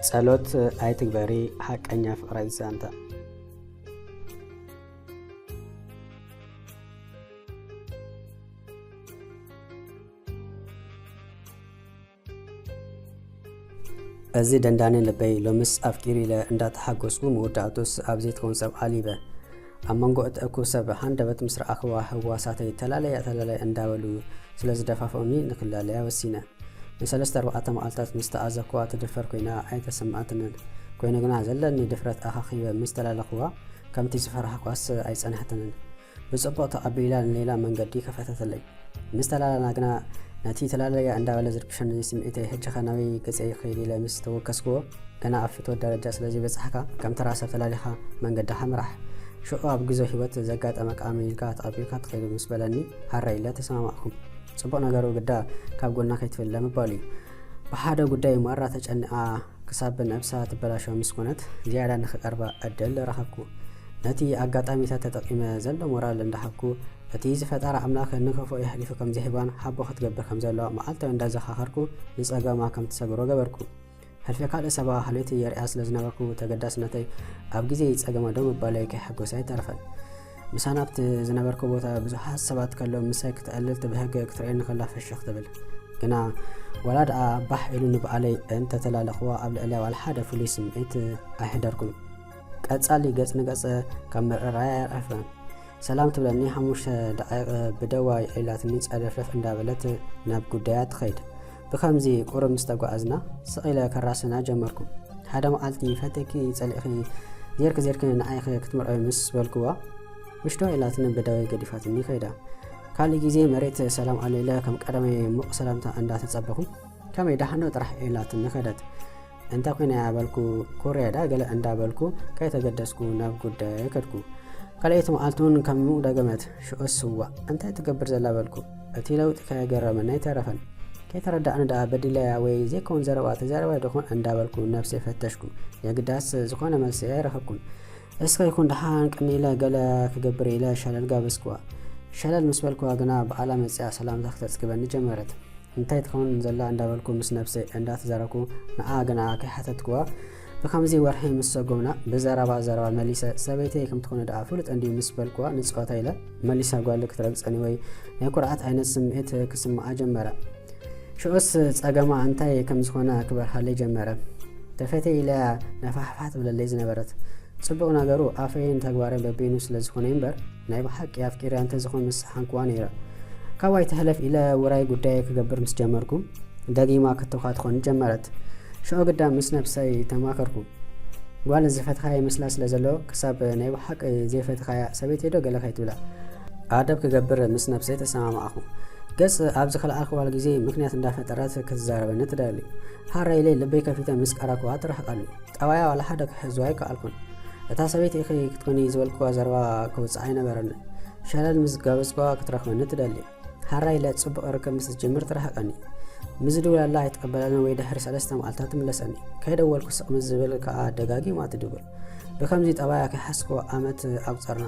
ጸሎት ኣይትግበሪ፣ ሓቀኛ ፍቕራይ ዛንታ። እዚ ደንዳኒ ልበይ ሎምስ ኣፍቂሩ ኢለ እንዳተሓጎስኩ፣ መወዳእቱስ ኣብ ዘይትኸውን ሰብ ኣሊበ። ኣብ መንጎ እቲ እኩብ ሰብ ሃንደበት ምስ ረኣኽዋ፣ ህዋሳተይ ተላለያ ተላለያ እንዳበሉ ስለ ዝደፋፍኡኒ፣ ንክላለያ ወሲነ። ንሰለስተ ኣርባዕተ መዓልታት ምስ ተኣዘብክዋ፣ ትድፈር ኮይና ኣይተሰምዓትንን። ኮይኑ ግና፣ ዘለኒ ድፍረት ኣኻኺበ ምስ ተላለኽዋ፣ ከምቲ ዝፈራሕኳስ ኣይጸንሐትንን። ብጽቡቕ ተቐቢላ ንሌላ መንገዲ ከፈተትለይ። ምስ ተላላና ግና፣ ነቲ ተላለያ እንዳበለ ዝርብሸኒ ስምዒተይ፣ ሕጂኸ ናበይ ገጸይ ክኸይድ ኢለ ምስ ተወከስክዎ፣ ገና ኣብ ፍትወት ደረጃ ስለ ዘይበጻሕካ፣ ከም ተራ ሰብ ተላሊኻ መንገድኻ ምራሕ። ሽዑ ኣብ ጉዞ ህይወት ዘጋጠመካ ኣመን ኢልካ ተቐቢልካ ትኸይድ ምስ በለኒ፣ ሃረ ኢለ ተሰማማዕኩ። ጽቡቕ ነገሩ ግዳ ካብ ጎና ከይትፍለ ምባሉ እዩ። ብሓደ ጉዳይ ማራ ተጨኒቓ ክሳብ ነብሳ ትበላሾ ምስ ኮነት፣ ዝያዳ ንኽቀርባ ዕድል ረኸብኩ። ነቲ ኣጋጣሚታት ተጠቒመ ዘሎ ሞራል እንዳሃብኩ፣ እቲ ዝፈጠራ ኣምላኽ ንክፉእ የሕሊፉ ከም ዝህባን ሓቦ ክትገብር ከም ዘለዋ መዓልታዊ እንዳዘኻኸርኩ፣ ንጸገማ ከም ትሰግሮ ገበርኩ። ሕልፊ ካልእ ሰባ ሃልዮት የርእያ ስለ ዝነበርኩ፣ ተገዳስነተይ ኣብ ግዜ ጸገማ ደው ምባለይ ከየሐጎሰ ኣይተረፈን። ምሳና ኣብቲ ዝነበርኩ ቦታ ብዙሓት ሰባት ከለዉ፣ ምሳይ ክተዕልል ትብህግ፣ ክትርእየኒ ከላ ፍሽኽ ትብል። ግና ዋላ ደኣ ባሕ ኢሉ ንባዕለይ እንተተላለኽዋ፣ ኣብ ልዕሊያ ዋላ ሓደ ፍሉይ ስምዒት ኣይሕደርኩን። ቀጻሊ ገጽ ንገጽ ካብ ምርኣይ ኣይኣርፍን። ሰላም ትብለኒ፣ ሓሙሽተ ደቓይቕ ብደዋ የዕሊላትኒ፣ ጸደፍረፍ እንዳበለት ናብ ጉዳያ ትኸይድ። ብኸምዚ ቁሩብ ምስ ተጓዓዝና፣ ስቕ ኢለ ከራስና ጀመርኩ። ሓደ መዓልቲ፣ "ፈቲኪ ጸሊእኺ፣ ዜርኪ ዜርኪ ንዓይኺ ክትምርዐዊ" ምስ በልኩዋ፣ ምሽ ዶ ኢላትኒ ብደወይ ገዲፋትኒ ከይዳ። ካልእ ግዜ መሬት ሰላም ኣሎ ኢለ ከም ቀደመይ ሙቕ ሰላምታ እንዳተጸበኹ፣ "ከመይ ደሓን ዶ?" ጥራሕ ኢላትኒ ከደት። እንተ ኮይነ እያ በልኩ፣ ኮርያ ድኣ ገለ እንዳበልኩ ከይተገደስኩ ናብ ጉዳየይ ከድኩ። ካልኣይቲ መዓልቲ እውን ከምኡ ደገመት። ሽዑስ፣ "ዋእ፣ እንታይ ትገብር ዘላ?" በልኩ። እቲ ለውጢ ከየገረመኒ ኣይተረፈን። ከይተረዳእኒ ደኣ በዲለያ ወይ ዘይከውን ዘረባ ተዛሪባ ዶ ኾን እንዳበልኩ ነብሰይ ፈተሽኩ። የግዳስ ዝኾነ መልሲ ኣይረኸብኩን። እስከ ይኹን ደሓን ቅኒ ኢለ ገለ ክገብር ኢለ ሸለል ጋበዝኩዋ። ሸለል ምስ በልኩዋ ግና ባዕላ መጺኣ ሰላምታ ክተጽግበኒ ጀመረት። እንታይ ትኸውን ዘላ እንዳበልኩ ምስ ነብሰይ እንዳተዛረብኩ፣ ንዓ ግና ከይሓተትኩዋ፣ ብኸምዚ ወርሒ ምስ ሰጎምና፣ ብዘረባ ዘረባ መሊሰ፣ "ሰበይተይ ከም ትኾነ ደኣ ፍሉጥ እንድዩ?" ምስ በልኩዋ፣ ንጸወታ ኢለ መሊሳ ጓል ክትረግጸኒ ወይ ናይ ኩርዓት ዓይነት ስምዒት ክስምዓ ጀመረ። ሽዑስ ጸገማ እንታይ ከም ዝኾነ ክበርሃለይ ጀመረ። ተፈትየ ኢለ ነፋሕፋሕ ትብለለይ ዝነበረት። ጽቡቕ ነገሩ፣ ኣፈይን ተግባረይ በበይኑ ስለ ዝኾነ እምበር፣ ናይ ብሓቂ ኣፍቂረያ እንተዝኾን ምሰሓንክዋ ነይረ። ካብ ኣይትሕለፍ ኢለ ውራይ ጉዳየይ ክገብር ምስ ጀመርኩ፣ ደጊማ ክትውካ ትኾን ጀመረት። ሽዑ ግዳ ምስ ነብሰይ ተማከርኩ። ጓል ዝፈትኻያ ይመስላ ስለ ዘሎ፣ ክሳብ ናይ ብሓቂ ዘይፈትኻያ ሰበይተይ ዶ ገለ ከይትብላ፣ ኣደብ ክገብር ምስ ነብሰይ ተሰማማዕኹ። ገጽ ኣብ ዝኸልኣኽዋሉ ግዜ ምኽንያት እንዳፈጠረት ክትዛረበኒ ትደሊ። ሃረ ኢለ ልበይ ከፊተ ምስ ቀረብክዋ ትርሕቀኒ። ጠባያ ዋላ ሓደ ክሕዞ ኣይከኣልኩን። እታ ሰበይቲ ኢኺ ክትኮኒ ዝበልክዋ ዘረባ ክውጽእ ኣይነበረንን። ሸለል ምስ ጋበዝክዋ ክትረኽበኒ ትደሊ። ሃራ ኢለ ጽቡቕ ርክብ ምስ ዝጅምር ትርሕቀኒ። ምስ ዝድውለላ ኣይትቕበለንን ወይ ድሕሪ ሰለስተ መዓልታት ትምለሰኒ። ከይደወልኩ ስቕ ምስ ዝብል ከኣ ደጋጊማ ትድውል። ብኸምዚ ጠባያ ከይሓዝክዋ ዓመት ኣቑጸርና።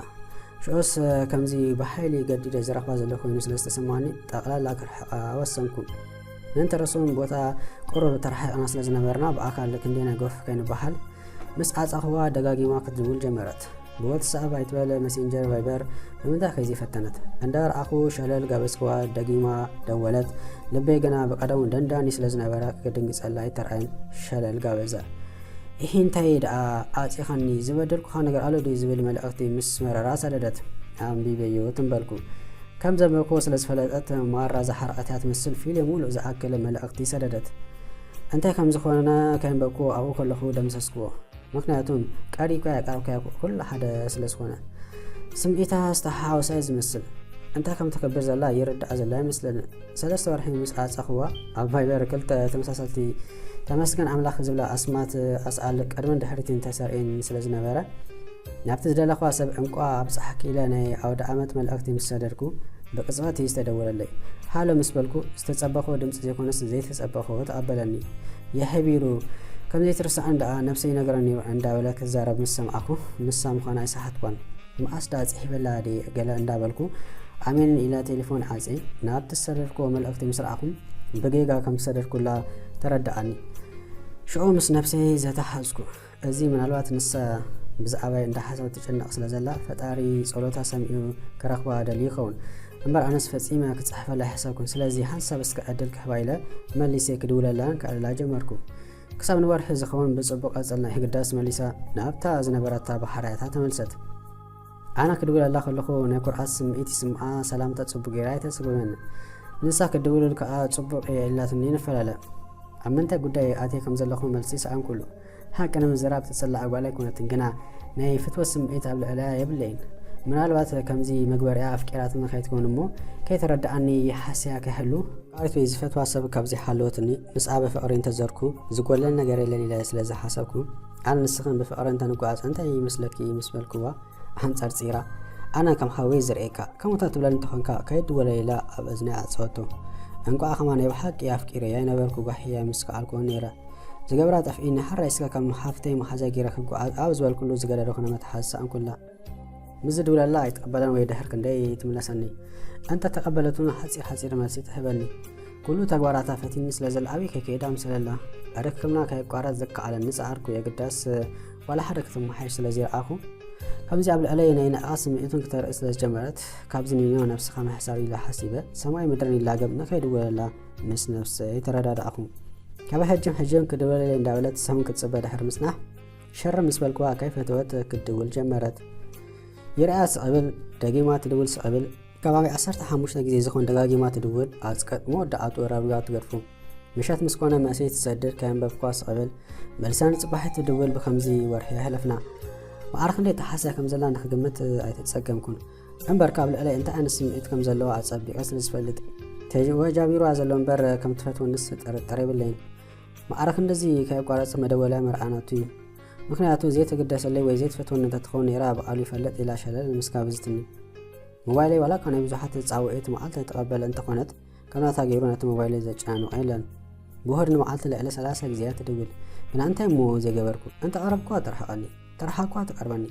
ሽዑስ ከምዚ ብሓይሊ ገዲደ ዝረኽባ ዘለኹ ኮይኑ ስለ ዝተሰማኒ፣ ጠቕላላ ክርሕቓ ወሰንኩ። ምእንቲ ርእሱ እውን ቦታ ቁሩብ ተረሓሒቕና ስለ ዝነበርና፣ ብኣካል ክንደየናይ ጎፍ ከይንበሃል፣ ምስ ዓጻኽዋ ደጋጊማ ክትድውል ጀመረት። ብዋትስኣፕ ኣይትበል፣ መሴንጀር፣ ቫይበር፣ ብምንታይ ከይዘይፈተነት? እንዳረኣኹ ሸለል ጋበዝክዋ፣ ደጊማ ደወለት። ልበይ ግና ብቐደሙ ደንዳኒ ስለ ዝነበረ፣ ክድንግጸላ ኣይተርኣየን፣ ሸለል ጋበዘ። "ኢሂ፣ እንታይ ደኣ ዓጺኻኒ? ዝበደልኩኻ ነገር ኣሎ ድዩ?" ዝብል መልእኽቲ ምስ መረራ ሰደደት። ኣንቢበዮ ትም በልኩ። ከም ዘንበብክዎ ስለ ዝፈለጠት፣ ማራ ዝሓርቐት እያ ትመስል፣ ፊልም ሙሉእ ዝኣክል መልእኽቲ ሰደደት። እንታይ ከም ዝኾነ ከየንበብክዎ ኣብኡ ከለኹ ደምሰስክዎ። ምኽንያቱም ቀሪብካያ ቀረብካያ ኩሉ ሓደ ስለ ዝኾነ። ስምዒታ ዝተሓዋወሰ እዩ ዝመስል። እንታይ ከም ትገብር ዘላ ይርድኣ ዘላ ኣይመስለንን። ሰለስተ ወርሒ ምስ ዓጸኽዋ፣ ኣብ ቫይበር ክልተ ተመሳሰልቲ "ተመስገን ኣምላኽ" ዝብላ ኣስማት ኣስኣል ቅድምን ድሕሪትን ተሰሪኤን ስለ ዝነበረ፣ ናብቲ ዝደለኽዋ ሰብ እንቋዕ ኣብጽሓኪ ኢለ ናይ ኣውደ ዓመት መልእኽቲ ምስ ሰደድኩ፣ ብቅጽበት እዩ ዝተደወለለይ። ሃሎ ምስ በልኩ፣ ዝተጸበኽዎ ድምጺ ዘይኮነስ ዘይተጸበኽዎ ተቐበለኒ። የሕቢሩ፣ ከም ዘይትርስዓኒ ደኣ ነብሰይ ይነግረኒ እዩ እንዳበለ ክዛረብ ምስ ሰማዕኩ፣ ንሳ ምዃና ኣይሰሓትኳን። መዓስ ደኣ ጽሒፈላ ድየ ገለ እንዳበልኩ፣ ኣሜን ኢለ ቴሌፎን ዓጽየ። ናብቲ ዝሰደድክዎ መልእኽቲ ምስ ረኣኹ፣ ብጌጋ ከም ዝሰደድኩላ ተረድኣኒ። ሽዑ ምስ ነብሰይ ዘተሓዝኩ። እዚ ምናልባት ንሳ ብዛዕባይ እንዳሓሰብ ትጨነቕ ስለ ዘላ፣ ፈጣሪ ጸሎታ ሰሚዑ ክረኽባ ደልዩ ይኸውን። እምበር ኣነስ ፈጺመ ክጽሕፈላ ኣይሓሰብኩን። ስለዚ ሓንሳብ እስከ ዕድል ክህባ ኢለ መሊሰ ክድውለላን ክዕልላ ጀመርኩ። ክሳብ ንወርሒ ዝኸውን ብጽቡቕ ቀጸልና። የግዳስ መሊሳ ናብታ ዝነበረታ ባሕርያታ ተመልሰት። ኣነ ክድውለላ ከለኹ ናይ ኩርዓት ስምዒት ይስምዓ፣ ሰላምታ ጽቡቕ ገይራ ኣይተስጉመን። ንሳ ክትድውልል ከኣ ጽቡቕ እየ ኢላትኒ ንፈላለ። ኣብ ምንታይ ጉዳይ ኣትየ ከም ዘለኹ መልሲ ሰኣንኩሉ። ሓቂ ንምዝራብ ትጽላእ ጓል ኣይኮነትን፣ ግና ናይ ፍትወት ስምዒት ኣብ ልዕለያ የብለይን። ምናልባት ከምዚ መግበሪኣ ኣፍቂራትኒ ከይትከውን እሞ ከይተረድኣኒ ይሓስያ ከይህሉ። ቃሪት ወይ ዝፈትዋ ሰብ ካብ ዘይሓለወትኒ፣ ምስኣ ብፍቕሪ እንተዘርኩ ዝጎለን ነገር የለን ኢለ ስለ ዝሓሰብኩ፣ ኣነ ንስኽን ብፍቕሪ እንተንጓዓዝ እንታይ ይመስለኪ ምስ በልክዋ፣ ኣንጸርጺራ፣ ኣነ ከም ሓወይ ዝርእየካ፣ ከምኡታት ትብለኒ እንተኾንካ ከይድወለይ ኢላ ኣብ እዝነይ ኣዕጸወቶ። እንቋዕ ከማን ናይ ብሓቂ ኣፍቂረያ ኣይነበርኩ፣ ጓሕያ ምስ ከኣልኩ ነይረ። ዝገብራ ጠፍኢኒ፣ ሓራይ እስከ ከም ሓፍተይ መሓዛይ ገይረ ክጓዓዝ ኣብ ዝበልኩሉ ዝገደደ ኮነ መትሓዚ ሰኣንኩላ። ምስ ዝድውለላ ኣይትቕበለን ወይ ድሕር ክንደይ ትምለሰኒ። እንተ ተቐበለት እውን ሓጺር ሓጺር መልሲ ትህበኒ። ኩሉ ተግባራታ ፈቲኒ ስለ ዘላ ኣበይ ከይከይዳ ምስለላ። ርክብና ከየቋረጽ ዘከኣለኒ ጸዓርኩ። የግዳስ ዋላ ሓደ ክትመሓየሽ ስለ ዘይረኣኹ። ከምዚ ኣብ ልዕለይ ናይ ንዕቐት ስምዒቱን ክተርኢ ስለ ዝጀመረት፣ ካብዚ ንንዮ ነብስኻ ምሕሳር ኢለ ሓሲበ፣ ሰማይ ምድርን ይላገብ ንኸይድወለላ ምስ ነብሰይ ተረዳዳእኹ። ካብ ሕጅም ሕጅም ክድወለለይ እንዳበለት ሰሙን ክትጽበ ድሕሪ ምጽናሕ፣ ሸር ምስ በልክዋ ከይፈተወት ክትድውል ጀመረት። ይርኣያ ስቕ እብል፣ ደጊማ ትድውል ስቕ እብል፣ ከባቢ ዓሰርተ ሓሙሽተ ግዜ ዝኾን ደጋጊማ ትድውል፣ ኣጽቀጥ መወዳእቱ ረብሪባ ትገድፎ። ምሸት ምስ ኮነ መእሰይ ትሰድድ፣ ከየንበብክዋ ስቕ እብል፣ መልሳ ንጽባሕ ትድውል፣ ብኸምዚ ወርሒ ኣሕለፍና። መዓር ክንደይ ተሓስያ ከም ዘላ ንኽግምት ኣይተጸገምኩን። እምበር ካብ ልዕለይ እንታይ ዓይነት ስምዒት ከም ዘለዋ ኣጸቢቐ ስለ ዝፈልጥ፣ ተወጃቢርዋ ዘሎ እምበር ከም ትፈትወንስ ጥርጥር የብለይን። መዓር ክንድዚ ከየቋረጸ መደወልያ መርዓናቱ እዩ። ምኽንያቱ ዘይትግደሰለይ ወይ ዘይትፈትወኒ እንተትኸውን ነይራ፣ በዓሉ ይፈልጥ ኢላ ሸለል ምስ ጋበዘትኒ። ሞባይለይ ዋላ እኳ ናይ ብዙሓት ጻውዒት መዓልቲ ኣይትቐበል እንተኾነት፣ ከም ናታ ገይሩ ነቲ ሞባይለይ ዘጨናንቖ የለን። ብውሑድ ንመዓልቲ ልዕሊ ሰላሳ ግዜያት ትድውል። ግና እንታይ እሞ ዘይገበርኩ? እንተ ቀረብኳ ትርሕቐኒ፣ እንተ ረሓቕኳ ትቀርበኒ።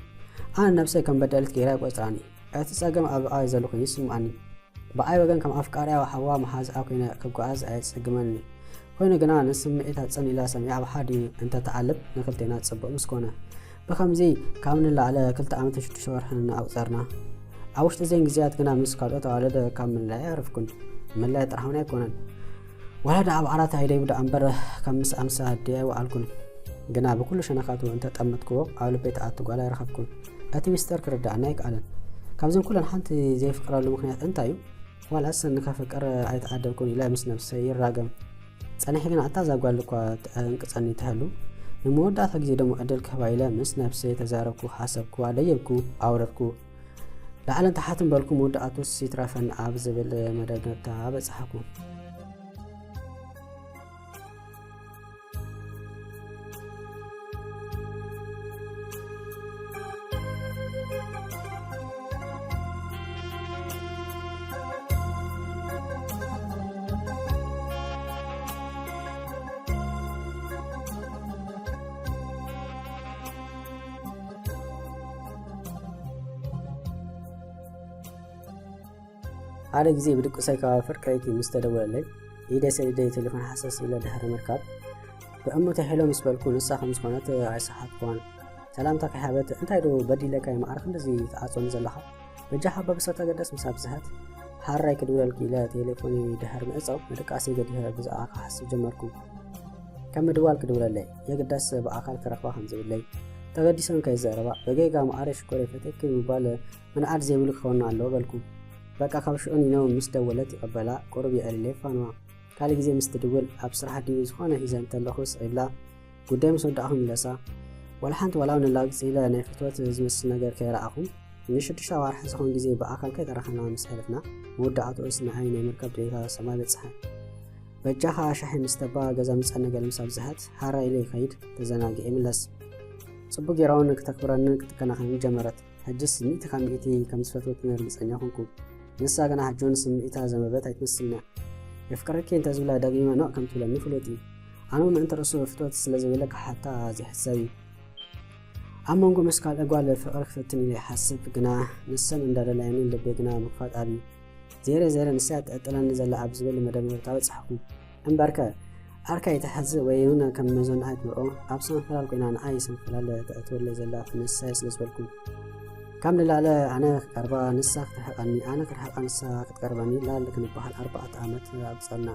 ኣነ ነብሰይ ከም በዳሊት ገይራ ይቆጽራኒ። እቲ ጸገም ኣብኣ እዩ ዘሎ ኮይኑ ይስምዓኒ። ብኣይ ወገን ከም ኣፍቃሪኣ፣ ሓዋ፣ መሓዝኣ ኮይነ ክጓዓዝ ኣየጸግመኒ። ኮይኑ ግና ንስምዒታ ጽን ኢላ ሰሚዓ ብሓዲ እንተትዓልብ ንክልቴና ጽቡቕ ምስ ኮነ። ብኸምዚ ካብ ንላዕለ ክልተ ዓመትን ሽዱሽተ ወርሕን ኣቑጸርና። ኣብ ውሽጢ እዘን ግዜያት ግና ምስ ካልኦት ኣዋልድ ካብ ምልላይ ኣይረፍኩን። ምልላይ ጥራሕ እውን ኣይኮነን። ዋላ ደኣ ኣብ ዓራት ኣይደይቡ ደኣ እምበር ከም ምስ ኣምሳ ኣደይ ኣይወዓልኩን። ግና ብኩሉ ሸነኻቱ እንተጠመትክዎ ኣብ ልበይ ትኣቱ ጓል ኣይረኸብኩን። እቲ ሚስጥር ክርድኣኒ ኣይከኣለን። ካብዘን ኩለን ሓንቲ ዘይፍቅረሉ ምኽንያት እንታይ እዩ? ዋላስ ንኸፍቅር ኣይተዓደልኩን ኢለ ምስ ነብሰይ ይራገም። ጸኒሐ ግና እታ እዛ ጓል እኳ ተዕንቅጸኒ ትህሉ፣ ንመወዳእታ ግዜ ደሞ ዕድል ክህባ ኢለ ምስ ነብሰይ ተዛረብኩ፣ ሓሰብኩ፣ ኣደየብኩ፣ ኣውረድኩ። ላዕልን ታሕትን በልኩ፣ መወዳእቱስ ይትረፈን ኣብ ዝብል መደምደምታ በጻሕኩ። ሓደ ግዜ ብድቁሰይ ከባቢ ፍርቂ ለይቲ ምስ ተደወለለይ፣ ኢደይ ሰዲደ ቴሌፎን ሃሰስ ኢለ ድሕሪ ምርካብ፣ ብእምንቶ ሄሎ ምስ በልኩ፣ ንሳ ከም ዝኾነት ኣይሰሓትኩዋን። ሰላምታ ከይሃበት፣ "እንታይ ዶ በዲለካ እየ መዓር ክንድዚ ትዓጾኒ ዘለኻ? በጃኻ በብሰብ ተገደስ" ምስ ኣብዝሐት፣ "ሓራይ ክድውለልኪ" ኢለ ቴሌፎነይ ድሕሪ ምዕጻው፣ ንድቃሰይ ገዲፈ ብዛዕባኻ ክሓስብ ጀመርኩ። ከም ምድዋል ክድውለለይ፣ የግዳስ ብኣካል ክረኽባ ከም ዘይብለይ፣ ተገዲሰን ከይዛረባ፣ ብጌጋ "መዓረይ ሽኮረይ ፈትየኪ" ምባል ምንኣድ ዘይብሉ ክኸውን ኣለዎ በልኩ። በቃ ካብ ሽዑ ኒኖ ምስ ደወለት ይቐበላ፣ ቁሩብ የዕልለይ ፋንዋ። ካልእ ግዜ ምስ ትድውል፣ ኣብ ስራሕ ድዩ ዝኾነ ሒዘ እንተለኹ ስቕ ኢላ፣ ጉዳይ ምስ ወዳእኹ ይምለሳ። ዋላ ሓንቲ ዋላ እውን ንላግጽ ኢለ ናይ ፍትወት ዝመስል ነገር ከይረኣኹ፣ ንሽዱሽተ ኣዋርሕ ዝኾን ግዜ ብኣካል ከይተራኸብና ምስ ሕለፍና፣ መወዳእትኡስ ንዓይ ናይ ምርካብ ድሌታ ሰማይ በጽሐ። በጃኻ ሻሂ ንስተባ፣ ገዛ ምጸኒ ገለ ምስ ኣብዝሐት፣ ሓራ ኢለ ይኸይድ፣ ተዘናጊዐ ይምለስ። ጽቡቕ ጌራ እውን ክተክብረንን ክትከናኸንን ጀመረት። ሕጅስ ሚእቲ ካብ ሚእቲ ከም ዝፈትወትኒ ርግጸኛ ኮንኩ። ንሳ ግና ሕጂ እውን ስምዒታ ዘንበበት ኣይትመስልን እያ። "የፍቅረኪ" እንተ ዝብላ ደጊመ ኖእ ከም ትብለኒ ፍሉጥ እዩ። ኣነ እውን ምእንቲ ርእሱ ፍትወት ስለ ዘይብለ ክሓታ ዘይሕሰብ እዩ። ኣብ መንጎ ምስ ካልእ ጓል ፍቕሪ ክፍትን ኢለ ይሓስብ፣ ግና ንሰን እንዳደላያኒ ልበይ ግና ምኽፋት ኣብዩ። ዘይረ ዘይረ ንሳ እያ ትዕጥለኒ ዘላ ኣብ ዝብል መደምደምታ በጻሕኩ። እምበርከ፣ ዓርካ ኣይትሓዝ ወይ እውን ከም መዘን ኣይትምርኦ። ኣብ ሰንፈላል ኮይና ንዓይ ሰንፈላል ተእትወለይ ዘላ ንሳይ ስለ ዝበልኩ። ካብ ንላዕለ ኣነ ክቀርባ ንሳ ክትርሕቀኒ፣ ኣነ ክርሕቃ ንሳ ክትቀርበኒ ላል ክንበሃል ኣርባዕተ ዓመት ኣብፀና።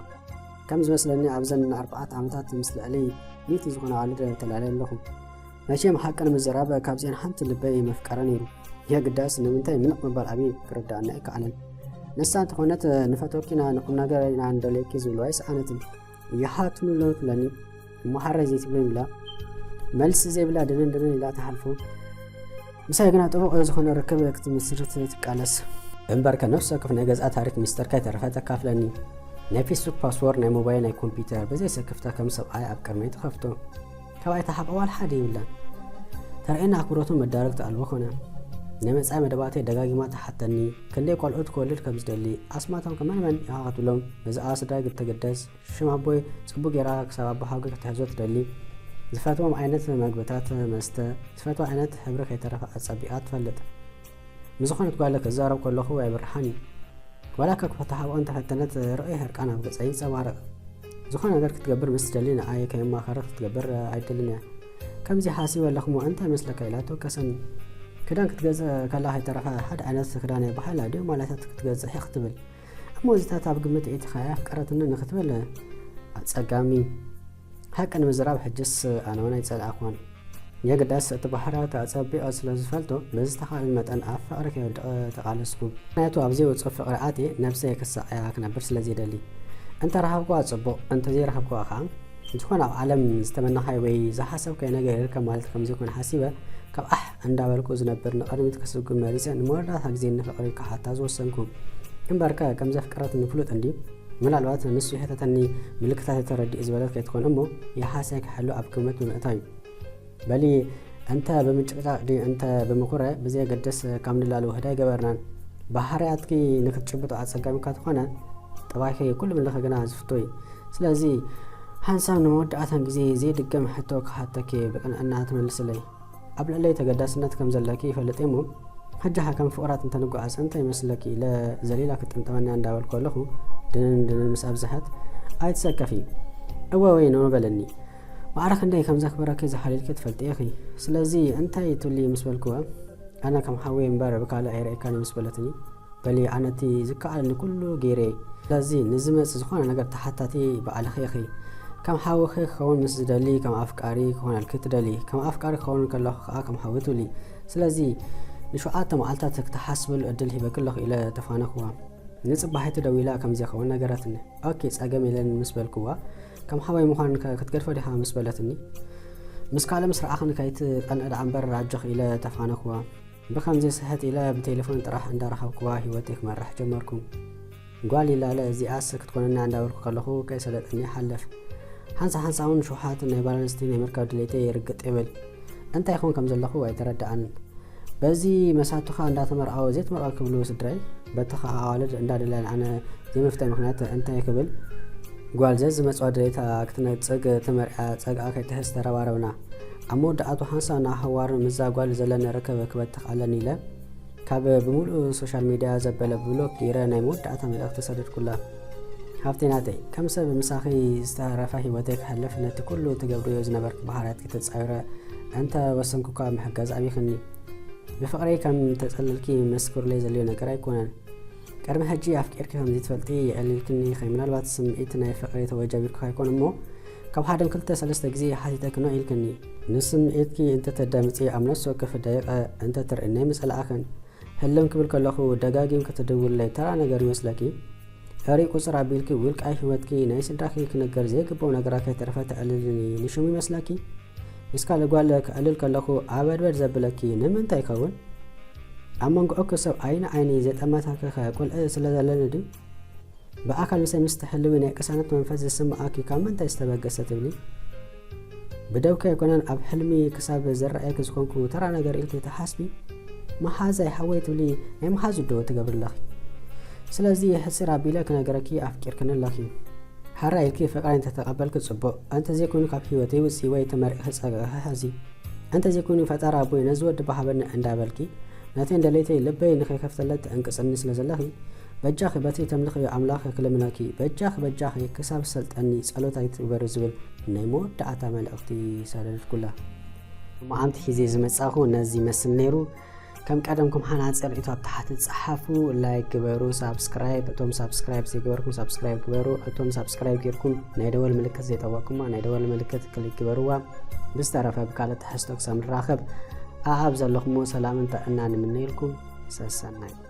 ከም ዝመስለኒ ኣብዘን ኣርባዕተ ዓመታት ምስ ልዕሊ ሚእቲ ዝኾነ ኣዋልድ ተላልየ ኣለኹ። መቸም ሓቂ ንምዝራብ ካብዚአን ሓንቲ ልበይ መፍቀረ ነይሩ። የግዳስ ንምንታይ ምንቕ ምባል ኣብይ ክርዳኣኒ ኣይከኣለን። ንሳ እንተኾነት ንፈትወኪ ኢና ንቁም ነገር ኢና ንደልየኪ ዝብልዋ ኣይሰኣነትን። ይሓትኑሎ ትብለኒ እሞ ሓራይ ዘይትብለኒ ብላ መልሲ ዘይብላ ድንን ድንን ኢላ ትሓልፎ። ምሳይ ግና ጥቡቕ ዝኾነ ርክብ ክትምስርት ትቃለስ። እምበር ከነፍሲ ወከፍ ናይ ገዝኣ ታሪክ ሚስጥር ከይተረፈ ተካፍለኒ። ናይ ፌስቡክ ፓስወርድ ናይ ሞባይል ናይ ኮምፒውተር ብዘይ ስክፍታ ከም ሰብኣይ ኣብ ቅድመይ ትኸፍቶ። ካብ ኣይተሓቆ ዋላ ሓደ ይብላን። ተርእየና ኣክብሮቱ መዳረግቲ ኣልቦ ኮነ። ናይ መጻኢ መደባተይ ደጋጊማ ትሓተኒ። ክንደይ ቆልዑት ክወልድ ከም ዝደሊ፣ ኣስማቶም ከመን መን ኢኻ ክትብሎም፣ ብዛዕባ ስድራይ ግተገደስ፣ ሽም ኣቦይ ጽቡቅ ጌራ ክሳብ ኣቦሓጎይ ክትሕዞ ትደሊ። ዝፈትዎም ዓይነት መግብታት፣ መስተ፣ ዝፈትዋ ዓይነት ሕብሪ ከይተረፈ ኣጸቢቃ ትፈልጥ። ምስ ዝኾነት ጓል ክዛረብ ከለኹ ኣይብርሓን እዩ። ዋላ እኳ ክተሓብኦ እንተፈተነት፣ ርኡይ ሕርቃን ኣብ ገጻ ይንጸባረቕ። ዝኾነ ነገር ክትገብር ምስ ትደሊ ንኣይ ከየማኸረ ክትገብር ኣይደልን እያ። ከምዚ ሓሲበ ኣለኹሞ እንታይ መስለካ ኢላ ትወቀሰኒ። ክዳን ክትገዝእ ከላ ከይተረፈ ሓደ ዓይነት ክዳን የብሃላ ድዩ ማለታት ክትገዝእ ክትብል። እሞ እዚታት ኣብ ግምት እቲኻ እያ ኣፍቀረትኒ ንክትብል ኣጸጋሚ። ሓቂ ንምዝራብ ሕጅስ ኣነ እውን ኣይጸላእኹን። የግዳስ እቲ ባህርያቱ ኣጸቢቐ ስለ ዝፈልጦ፣ ብዝተኻእለኒ መጠን ኣብ ፍቕሪ ከይወድቕ ተቓለስኩ። ምኽንያቱ ኣብ ዘይወጾ ፍቕሪ ኣትየ ነብሰይ ክሳቐያ ክነብር ስለ ዘይደሊ። እንተ ረኸብክዋ ጽቡቕ፣ እንተ ዘይረኸብክዋ ኸኣ፣ ዝኾነ ኣብ ዓለም ዝተመነኻዮ ወይ ዝሓሰብካዮ ነገር ይርከብ ማለት ከም ዘይኮነ ሓሲበ፣ ካብ ኣሕ እንዳበልኩ ዝነብር ንቕድሚት ክስጉም መሪጸ፣ ንመወዳእታ ግዜ ንፍቕሪ ክሓታ ዝወሰንኩ። እምበርከ ከም ዘፍቀረትኒ ፍሉጥ እንድዩ። ምናልባት ንሱ ይሕተተኒ፣ ምልክታተይ ተረዲኡ ዝበለት ከይትኾን እሞ፣ ይሓሰ ክሕሉ ኣብ ግምት ብምእታው እዩ። በሊ፣ እንተ ብምጭቅጫቅ ድዩ እንተ ብምኩረ ብዘየገድስ ካብ ንላለ ውህድ ኣይገበርናን። ባህርያትኪ ንክትጭብጦ ኣጸጋሚ እኳ ተኾነ፣ ጠባይኪ ኩሉ ምልኺ ግና ዝፍቶ እዩ። ስለዚ፣ ሓንሳብ ንመወዳእታን ግዜ ዘይድገም ሕቶ ክሓተኪ ብቅንዕና ትመልስለይ። ኣብ ልዕለይ ተገዳስነት ከም ዘለኪ ይፈልጥ እየ እሞ፣ ሕጂ ከ ከም ፍቑራት እንተንጓዓዝ እንታይ ይመስለኪ ኢለ ዘሊላ ክትጥምጥመኒ እንዳበልኩ ከለኹ፣ ድንን ድንን ምስ ኣብዝሐት፣ ኣይትሰከፊ። እወ ወይ ኖኖ በለኒ። ማዕረ ክንደይ ከም ዘኽብረኪ ዝሓልልኪ ትፈልጢ ኢኺ። ስለዚ እንታይ ትብሊ ምስ በልክዋ፣ ኣነ ከም ሓወይ እምበር ብካልእ ኣይርእየካን ምስ በለትኒ፣ በሊ ኣነ እቲ ዝከኣለኒ ኩሉ ገይረ እየ። ስለዚ ንዝመጽእ ዝኾነ ነገር ተሓታቲ ባዕልኺ ኢኺ። ከም ሓውኺ ክኸውን ምስ ዝደሊ፣ ከም ኣፍቃሪ ክኾነልኪ ትደሊ። ከም ኣፍቃሪ ክኸውን ከለኹ ከኣ ከም ሓዊ ትብሊ። ስለዚ ንሸውዓተ መዓልታት ክትሓስበሉ ዕድል ሂበኪ ኣለኹ ኢለ ተፋነኽዋ። ንጽባሒቱ ደዊላ ከም ዘይኸውን ነገረትኒ። ኦኬ፣ ጸገም የለን ምስ በልክዋ፣ ከም ሓወይ ምዃን ከ ክትገድፎ ዲኻ ምስ በለትኒ፣ ምስ ካልእ ምስ ረኣኽኒ ከይትቀንእ ደኣ እምበር ኣጆኺ ኢለ ተፋነኽዋ። ብኸምዚ ስሕት ኢለ ብቴሌፎን ጥራሕ እንዳረኸብክዋ ህይወተይ ክመርሕ ጀመርኩ። ጓል ይላለ እዚኣስ ክትኮነና እንዳበልኩ ከለኹ ከይሰለጠኒ ይሓልፍ። ሓንሳ ሓንሳ እውን ሽውሓት ናይ ባላንስቲ ናይ ምርካብ ድሌተይ ርግጥ ይብል። እንታይ ይኸውን ከም ዘለኹ ኣይተረድኣንን። በዚ መሳቱኻ እንዳተመርዓወ ዘይትመርዖ ክብሉ ስድራይ፣ በቲ ኸኣ ኣዋልድ እንዳደለያን ኣነ ዘይምፍታይ ምኽንያት እንታይ ክብል፣ ጓል ዘዝመጽዋ ድሌታ ክትነጽግ ተመርዕያ ጸግኣ ከይትሕዝ ተረባረብና። ኣብ መወዳእቱ ሓንሳብ ንኣህዋር ምስዛ ጓል ዘለኒ ርክብ ክበትኽ ኣለኒ ኢለ፣ ካብ ብምሉእ ሶሻል ሚድያ ዘበለ ብሎክ ገይረ ናይ መወዳእታ መልእኽቲ ሰደድኩላ። ሃብተይ ናተይ፣ ከም ሰብ ምሳኺ ዝተረፈ ህይወተይ ክሕልፍ ነቲ ኩሉ ትገብርዮ ዝነበርኪ ባህርያትኪ ተጻዊረ እንተ ወሰንኩ እኳ ምሕጋዝ ኣቢኽኒ። ብፍቕረይ ከም ተጸለልኪ መስክሩለይ ዘልዮ ነገር ኣይኮነን። ቅድሚ ሕጂ ኣፍቂርኪ ከም ዘይትፈልጢ የዕሊልክኒ ኢኺ። ምናልባት ስምዒት ናይ ፍቕሪ ተወጃቢርኪ ከይኮን እሞ፣ ካብ ሓደን ክልተ ሰለስተ ግዜ ሓቲተኪ ነው ኢልክኒ። ንስምዒትኪ እንተተዳምጺ ኣብ ነፍሲ ወከፍ ደቂቐ እንተትርእየኒ ኣይምጸላእኽን። ህልም ክብል ከለኹ ደጋጊምኪ ትድውልለይ ተራ ነገር ይመስለኪ? ሕሩይ ቁጽር ኣቢልኪ ውልቃዊ ህይወትኪ ናይ ስድራኺ ክነገር ዘይግብኦ ነገራት ከይተረፈ ተዕልልኒ ንሽሙ ይመስለኪ? ምስ ካልእ ጓል ክዕልል ከለኹ ኣበድበድ ዘብለኪ ንምንታይ ይኸውን? ኣብ መንጎ እኩብ ሰብ ዓይኒ ዓይኒ ዘጠመታክኸ ቁልዒ ስለ ዘለኒ ድዩ? ብኣካል ምሳይ ምስ ትሕልዊ ናይ ቅሳነት መንፈስ ዝስምዓኪ ካብ ምንታይ ዝተበገሰ ትብሊ? ብደውኪ ኣይኮነን ኣብ ሕልሚ ክሳብ ዝረኣየኪ ዝኾንኩ ተራ ነገር ኢልኪ ትሓስቢ? መሓዛይ ሓወይ ትብሊ ናይ መሓዙ ዶ ትገብሪ ኣለኺ? ስለዚ ሕጽር ኣቢለ ክነግረኪ ኣፍቂርክኒ ኣለኺ። ሓራ ኢልኪ ፍቕረይ እንተተቐበልኪ ጽቡቕ፣ እንተዘይኮይኑ ካብ ህይወተይ ውጺ ወይ ተመሪቕኺ ጸግዕኺ ሕዚ። እንተዘይኮይኑ ፈጣሪ ኣቦይ ነዚ ወዲ ብሃበኒ እንዳበልኪ ነተይን ደለይተይ ልበይ ንኸይከፍተለት ትዕንቅጽኒ ስለ ዘለኺ በጃኺ በቲ ተምልኽዮ ኣምላኽ ክልምነኪ፣ በጃኺ በጃኺ ክሳብ ሰልጠኒ ጸሎት ኣይትግበሪ ዝብል ናይ መወዳእታ መልእኽቲ ሰደድኩላ። መዓንቲ ሒዜ ዝመጻኹ ነዚ ይመስል ነይሩ። ከም ቀደምኩም ሓናጺ ርእይቶ ኣብ ታሕቲ ጸሓፉ፣ ላይክ ግበሩ፣ ሳብስክራይብ፣ እቶም ሳብስክራይብ ዘይገበርኩም ሳብስክራይብ ግበሩ፣ እቶም ሳብስክራይብ ጌርኩም ናይ ደወል ምልክት ዘይጠወቅኩማ ናይ ደወል ምልክት ክሊክ ግበርዋ። ብዝተረፈ ብካልእ ትሕዝቶ ክሳብ ንራኸብ ኣብ ዘለኹሞ ሰላምን ጥዕናን ንምነየልኩም። ሰሰናይ።